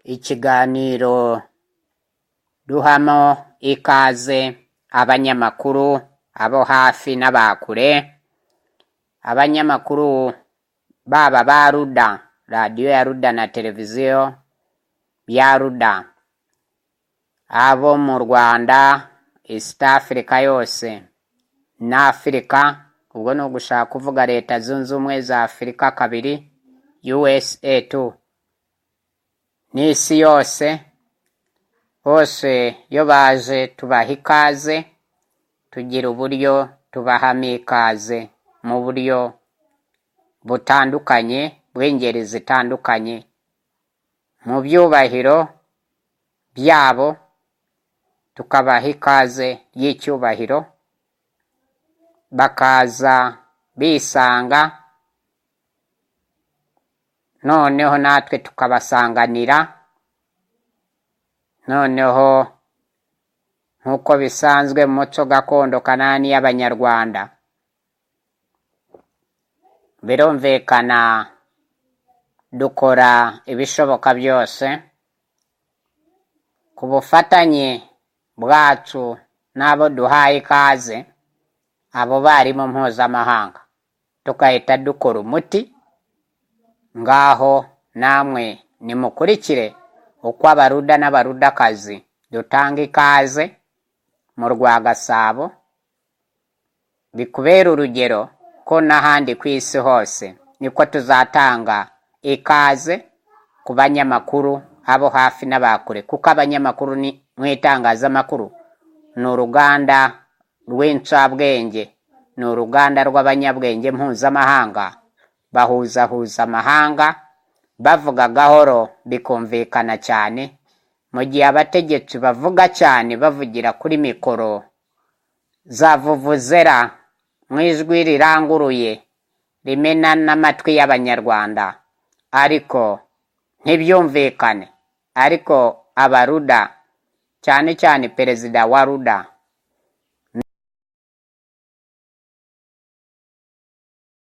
Ikiganiro duhamo ikaze abanyamakuru abo hafi n'abakure, abanyamakuru baba ba Ruda, radiyo ya Ruda na televiziyo bya Ruda, abo mu Rwanda, East Africa yose na Afurika, ubwo ni ugushaka kuvuga Leta Zunze Ubumwe za Afurika kabiri, USA tu n'isi yose, bose iyo baje tubaha ikaze, tugira uburyo tubahamo ikaze mu buryo butandukanye bw'ingeri zitandukanye, mu byubahiro byabo tukabaha ikaze y'icyubahiro, bakaza bisanga, noneho natwe tukabasanganira, noneho nk'uko bisanzwe mu muco gakondo kanani y'Abanyarwanda, birumvikana dukora ibishoboka byose ku bufatanye bwacu n'abo duhaye ikaze, abo barimu mpuzamahanga, tugahita dukora umuti, ngaho namwe nimukurikire uko Abaruda n'Abarudakazi dutanga ikaze mu rwa Gasabo, bikubere urugero ko n'ahandi ku isi hose niko tuzatanga ikaze ku banyamakuru abo hafi n'abakure, kuko abanyamakuru ni mu itangazamakuru ni uruganda rw'incabwenge, ni uruganda rw'abanyabwenge mpuzamahanga, bahuzahuza amahanga, bavuga gahoro bikumvikana cyane, mu gihe abategetsi bavuga cyane bavugira kuri mikoro za vuvuzera mu ijwi riranguruye rimena n'amatwi y'Abanyarwanda, ariko ntibyumvikane. Ariko Abaruda, cyane cyane perezida wa Ruda